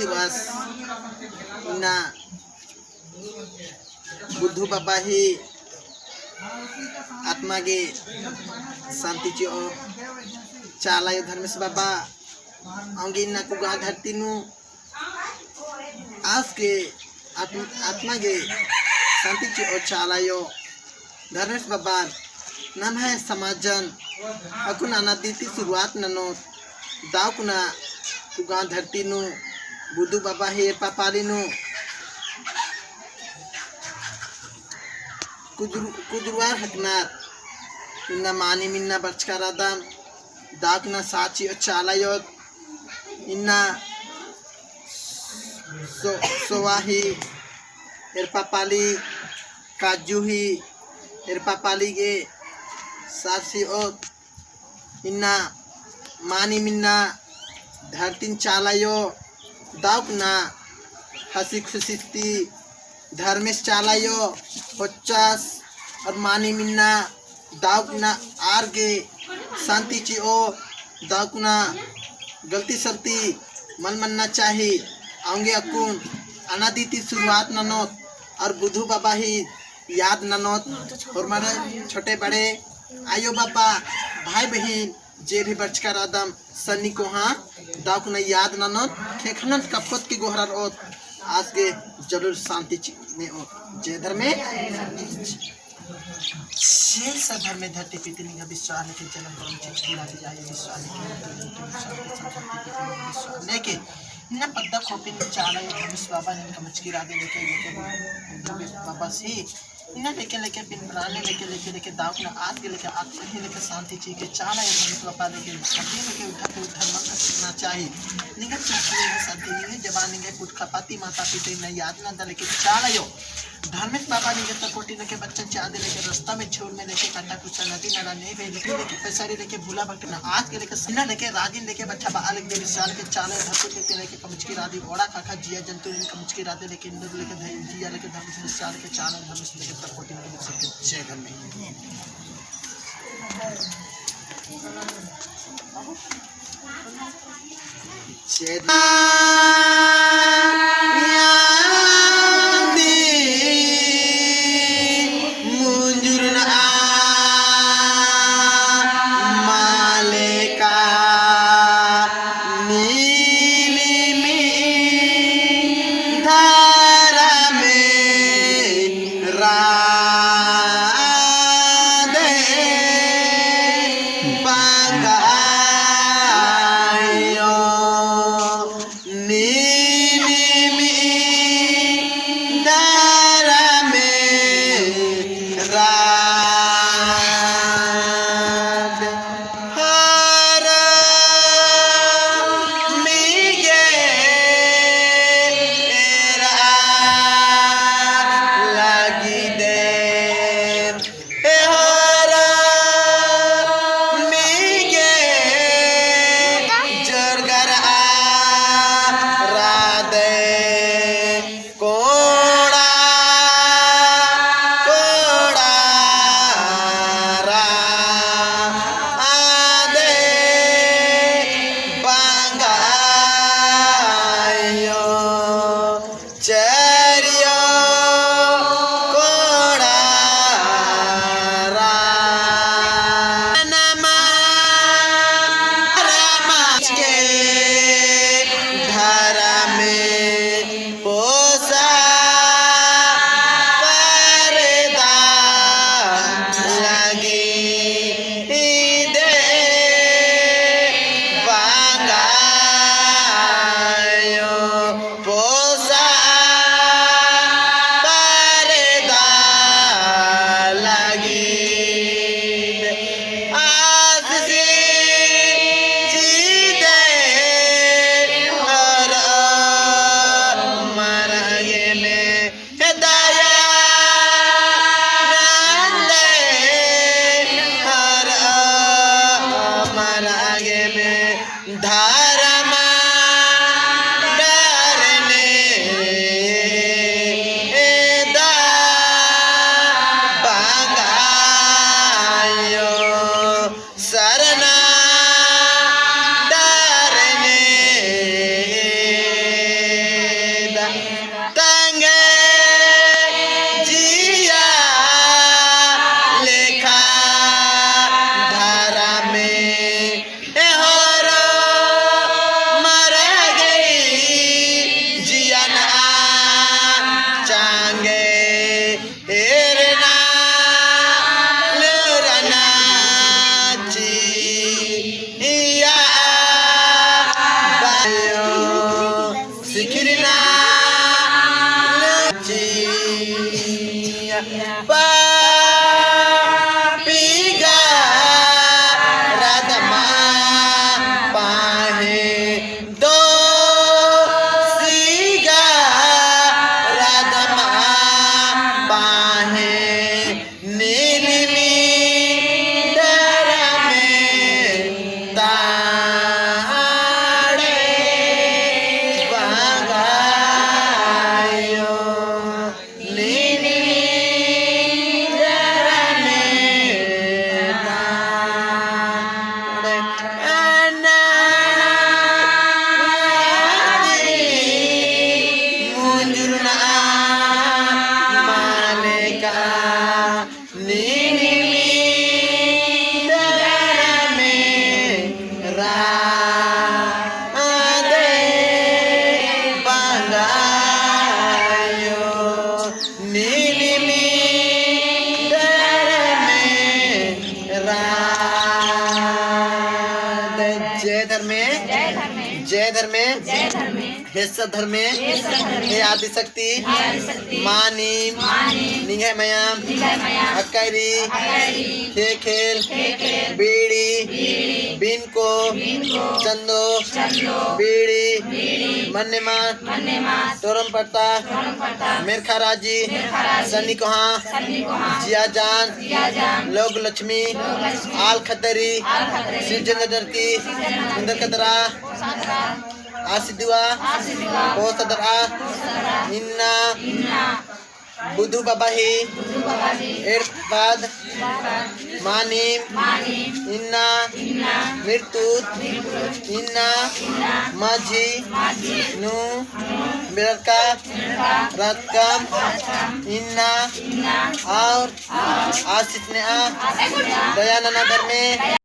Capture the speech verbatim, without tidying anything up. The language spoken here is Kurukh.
बस इन्ना बुद्धू बाबा ही आत्मा गे शांति चिओ। चाला आयो धर्मेस बाबा, औंगे इन्ना कुगा धरती नू आस गे आत्म-, आत्मा गे शांति चिओ। चाला आयो धर्मेस बाबा, नम्है समाजन अक्कुन अनादि ती शुरुआत ननोत। दव कुना कुगा धरती नू बुद्धू बाबा ही एड़पा पाली नू कुदुर-, कुदुरवार हकनार। इन्ना मानिम इन्ना बरचका रअदम। दव कुना साथ चिओ। चाला आयो इन्ना सो-, सोवा ही एड़पा पाली, काजू ही एड़पा पाली गे साथ चिओ। इन्ना मानिम इन्ना धरतीन। चाला आयो दव कुना हँसी खुशी ती धर्मेस चाला आयो होच्चस और मानिम इन्ना दव कुना आर गे शांति चिओ। दव कुना गलती सलती मल मन्ना चाही। औंगे अक्कुन अनादि ती शुरुआत ननोत और बुद्धू बाबा ही याद ननोत। और मारे छोटे बड़े आयो बाबा, भाई बहिन, जे भी बरचका रअदम सन्नी कोहाँ दव कुना याद ननोत, ख़ेख़नत कप्पोत की गोहरारओत, आस गे जरूर शांति चिनेओत। जय धर्मे। जय सत धर्मे धरती पिता निंग्है बिस्वास लेके जनम परम चिचकी रअदी आयो बिस्वास लेके, बिस्वास लेके, इन्ना पद्दा खोपिन चाला आयो धर्मेस बाबा निंग्है कमचकी रअदी लेके, लेके बाबा सी इन्ना लेके लेके बिन प्राणे लेके लेके लेके दव कुना आस गे लेके आत्मा ही लेके शांति चिके। चाला आयो धर्मेस बाबा लेके शांति लेके उद्धार के उद्धार मल करना चाही। निंग्है चिचकी रअदी शांति निंग्है जबान निंग्है पुरखा पाती माता पिता इन्ना याद नंदा लेके चाला आयो धर्मेस बाबा निंग्है तरकोटी लेके बच्चन चादे लेके रस्ता में छोर में लेके काटा कुचा नदी नाला नहीं बहे लेके लेके पैसारी लेके भूला भटकना आस गे लेके इन्ना लेके राजिन लेके बच्चा बा लेके विशाल के चाला आयो धरती लेके लेके कमचकी रअदी ओड़ा काका जिया जंतु लेके कमचकी रअदी लेके इंदर लेके धै-, जिया लेके धर्मेस चाला आयो चाला आयो धर्मेस लेके तरकोटी लेके बच्चन के जय धर्मे। जय चरियो कोड़ा रा नमा रमा के धरमे पोसा परदा लगी दे बांगायो। पोसा परदा लगी आस सी चिदे हर मरगे में दया नंदे हर मरगे में धर्म डरने दा बांगायो सरना डरने जय धर्मे, जय धर्मे, जय धर्मे, जय धर्मे, हे सत धर्मे, हे सत धर्मे, हे आदिशक्ति, आदिशक्ति, मानिम, मानिम, निंग्है मयाम, निंग्है मयाम, अक्करी, अक्करी, ख़ेख़ेल, ख़ेख़ेल, बीड़ी, बीड़ी, बिनको, बिनको, चंदो, चंदो, बीड़ी, बीड़ी, मन्नेमा, मन्नेमा, तोरम पड़ता, तोरम पड़ता, मेरखा राजी, मेरखा राजी, सन्नी कोहा, सन्नी कोहा, जिया जान, जिया जान, लोग लक्ष्मी, लोग लक्ष्मी, आल खतरी, आल खतरी, सिरजन धरती, सिरजन धरती, उन्दर कदरा, आसिदुआ, आसिदुआ, पोसदरा, पोसदरा, इन्ना, इन्ना, बुधु बाबा ही, बुधु बाबा ही, एड़पद, मानिम, मानिम, इन्ना, इन्ना, मिर्तुत, मिर्तुत, इन्ना, इन्ना, माझी, माझी, नू, नू, बेरका, बेरका, रतकम, रतकम, इन्ना, इन्ना, और, और, आसिस नेआ, आसिस नेआ, दया नना धर्मे,